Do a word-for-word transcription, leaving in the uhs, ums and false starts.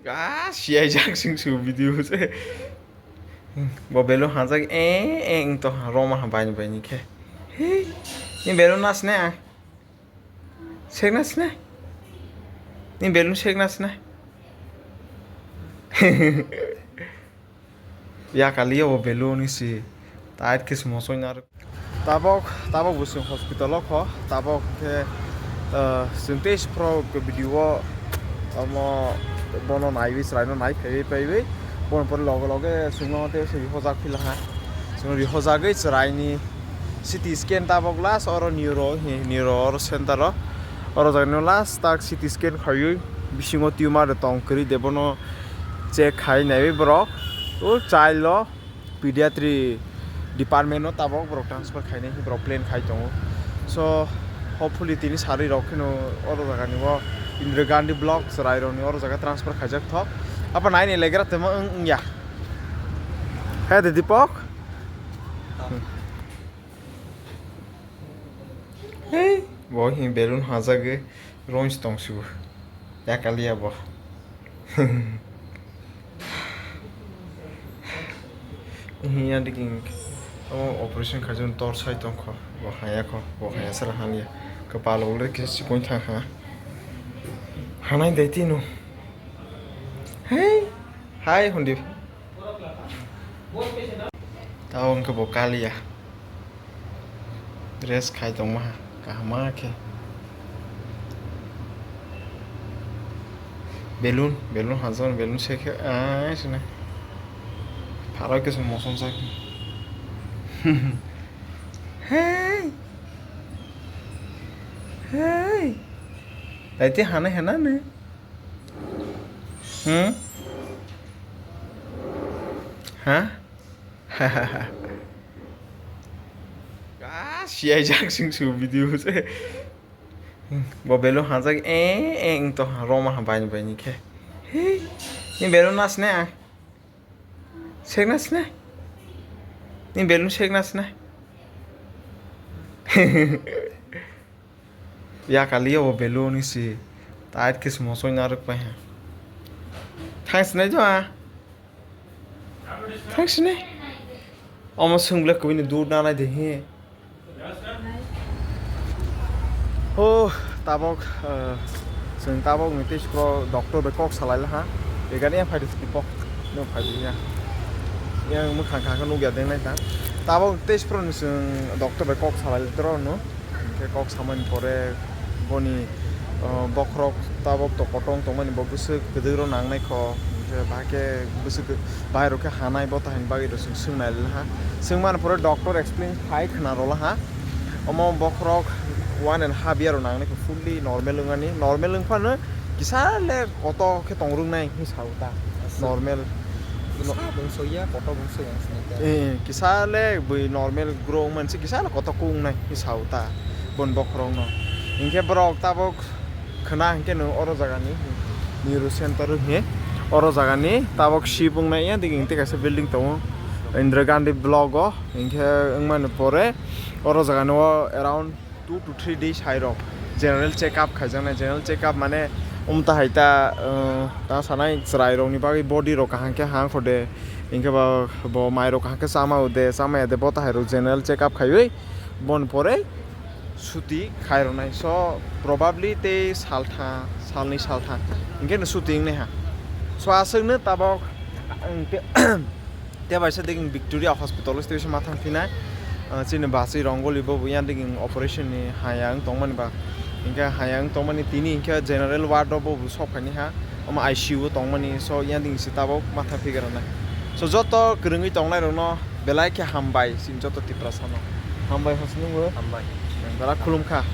Ah, siyaijak sing su video se. Bo belun hajak, eh, eh, wng to ha, roma ha, baini, baini khe. Hey, ni belun nas ne? Sek nas ne? Ni belun sek nas ne? Ya kali o belun ni si. Tait khe se mosoi narwk. Tabok, tabok bo chwng hospital o kho, tabok khe, ah, chwng tei se phro khe video o omo bono naiwi chwraino nai phaiwi phaiwi bono pore loge loge chwngno tei se rihojak phila ha. Chwng rihojagwi chwraini C T scan tabok last oro neuro hi, neuro oro center o. Oro jagano last tak C T scan khaiwi bisingo tumor tong kwrwi de bono check khai naiwi borok. O child o pediatry department o tabok borok transfer khainai hinwi borok plan khai tongo. So, hopefully tini sarwi rok kheno oro jagani o Indira Gandhi block chwrai rokni oro jaga transfer khaijak thok. Apa naini legra temo wng, wngya. He de Deepak? Hey, bo hi belun hajagwi. Rong si tong sibo. Ya kaliya bo. Hiya diking. Omo operation khaijak tor sai tong kho. Bo haya kho. Bo haya sara haliya. Kapal ule kisa sikon thang ha. Hanai dai tino. Hey. Hai hundi. Tao wngkhe bo kaliya. Rest khai tongma ha, kahama khe. Belun, belun hajan, belun se khe, ah, sini. Pharao khe se mosom sa khe. Hey! Hey! Daiti hana hena ne? Hmm? Ha? Ah, siyaijak sing su video se. Bo belun hajak, eh, eh, wng to ha, roma ha, baini, baini khe. Hey, ni belun nas ne? Sek nas ne? Ni belun sek nas ne? Ya kali o belun ni si. Tait khe se mosoi narwk pai ha. Thang sinai jo a. Thang sinai. Omo swng ble kubui ni dur nanai de he. Ho, tabok, eh, chwng tabok ni tei sikro doctor bai kok salai laha. Egani ya phai de tipo. No phai de ya. Yang mwkhang kha khe nugya deng nai ta. Tabok tei sikro ni chwng doctor bai kok salai tro no. Hingke kok samani pore boni, o, bokhorok tabok to kotong tongmani bo bwswk kwdwk rok nangnai kho, hingke bahai khe bwswk bahai rok khe hanai bo tahini bagwi rok chwng swng nai laha. Swng mani pore doctor explain khai khna rw laha. Omo bokhorok one and half year rok nangnai kho, fully normal wngmani. Normal wngphano kisa le koto khe tong rwk nai hinwi sa o ta. Aswk. Normal. Bwsa bwngso ya, koto bwngso ya, sini ta. Eh, kisa le bwi normal grow wngmani se kisa le koto kung nai hinwi sa o ta. Bon bokhorok no. Hinkhe borok tabok khna hinkhe no oro jaga ni neuro center hinkhe oro jaga ni tabok ship wng nai ya, digi hinkhe kaisa building tongo Indira Gandhi block o, hinkhe wngmani pore oro jaga ni o around two to three days hai rok general check up khaijaknai. General check up mane umta hai ta, uh, ta sanai chwrai rokni bagwi body rok kaham khe hang khode, hinkhe ba bo mai rok kaham khe chama ude, chama yade bo ta hai rok general check up khaiwi bon pore suti khai rwnai. So probably tei saltha, salni saltha hinkhe no suti wngnai ha. So aswkno tabok ang te Tei baisa digini Victoria Hospital o tei mathang phinai, ah, chini bachwi Rongoli bo buya digini operation ni haya wng tongmani ba. Hinkhe haya wng tongmani tini hinkhe general ward o bo sok phaini ha, omo I C U o tongmani, so yang digini se tabok mathang phigra nai. So joto kwrwngwi tongnai rokno belai khe hambai chini joto Tiprasa no. Hambai hosni bo. Hambai. Belai khulum kha.